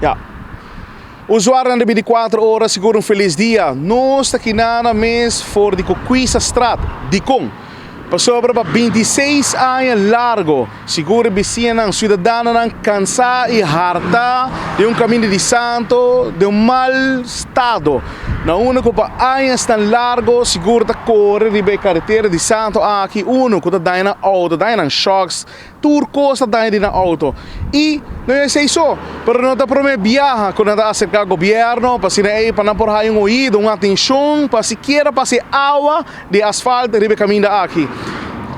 Ya. Usuarionan di 24 ora, sigur un felis dia. Nos ta kinana mes for di Kukwisa Straat. Dikon? Pasobra pa 26 aña largo, sigur bisiñanan, ciudadanonan cansa y harta di un caminda di santo, di un mal estado. Na unda cu pa aña tan largo, sigur ta core riba e caretera di santo aki, uno cu ta daña nan auto, daña nan shocks, tur cos ta daña di nan auto. Y no ta esey so, pero no ta prome biaha cu nan ta acerca gobierno, pa asina ey, pa nan por haya un oido, un atencion, pa sikiera pasa awa di asfalt riba e caminda aki.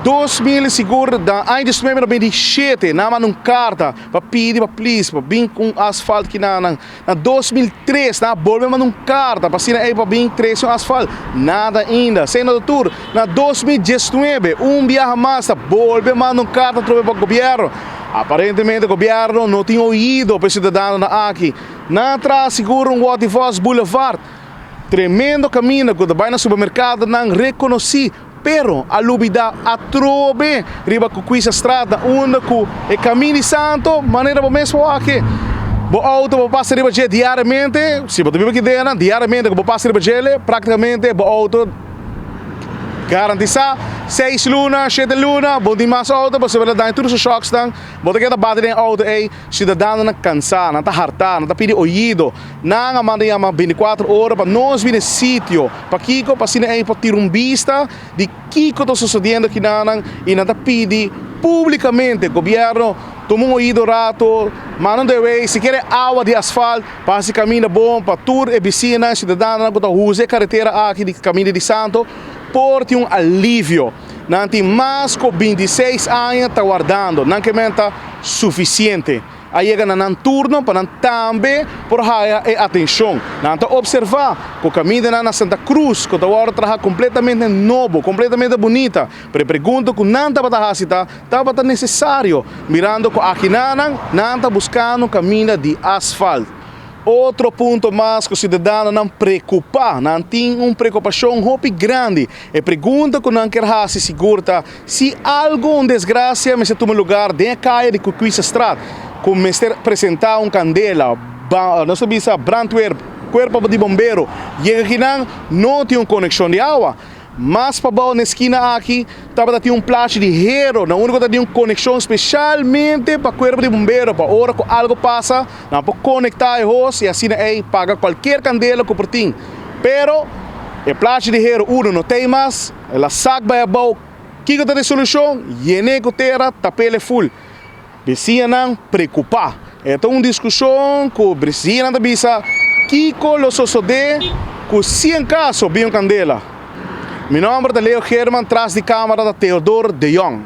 2000 sigur, da aña 2027, nan a manda un carta pa pidi, pa please, pa bin cu asfalt aki na 2003, nan a bolbe manda un carta pa asina ey pa bin trece un asfalt. Nada ainda. Sendo doutor, na 2019, un biaha mas, ta bolbe manda un carta pa gobierno. Aparentemente, gobierno no tin oido pa e ciudadanonan aki. Nan a traha sigur un Waterfalls Boulevard. Tremendo caminda cu bay na supermercado nan reconoci, pero a lubida atrobe riba Kukwisa Straat, unda cu e caminda santo, manera bo mes aki. Bo auto bo pasa riba dje diariamente, si bo biba aki den, diariamente bo pasa riba dje, practicamente bo auto garantisa 6 luna, 7 luna, bo tin mas auto, bo bay da tur e shocks dan, bo ta keda bate den auto ey. Ciudadanonan cansa, nan ta harta, nan ta pidi oido. Nan a manda yama 24 ora pa nos bin sitio, pa kiko, pa asina ey pa tira un bista di kiko ta sucediendo aki nan y nan ta pidi publicamente gobierno tuma un oido rato, manda de way, si kier awa di asfalt, pa e caminda bon, pa tur e bisiña, ciudadano cu ta usa e caretera aki di caminda di santo, por tin un alivio. Nan tin mas cu 26 aña ta wardando, nan kiermen ta suficiente. A yega na nan turno pa nan tambe por haya e atencion. Nan ta observa cu caminda na Santa Cruz, cu ta awor traha completamente nobo, completamente bunita. Pero pregunta cu nan tabata haci ta, tabata necesario, mirando cu aki nan, nan ta buscando caminda di asfalt. Otro punto mas cu e ciudadanonan preocupa, nan tin un preocupacion hopi grandi. E pregunta cu nan kier haci sigur ta si algo, un desgracia mester tuma lugar den caya di Kukwisa Straat, cu mester presenta un candela, ba, nos bisa brandweer, cuerpo di bombero, yega aki nan, no tin un conexion di awa. Mas pa bou na skina aki, tabata tin un plachi di hero, na unda tin un conexion specialmente pa cuerpo di bombero, pa ora cu algo pasa, nan por conecta e hose y asina ey paga cualkier candela cu por tin. Pero e plachi di hero uno no tin mas, el a sak bay abou. Kiko ta e solucion? Yene cu tera, tap'e full. Bisiñanan preocupa. Ta un discusion cu bisiñanan ta bisa kiko lo sucede cu si en caso bin candela. Mi nomber ta Leo German, tras di camara ta Theodore de Jong.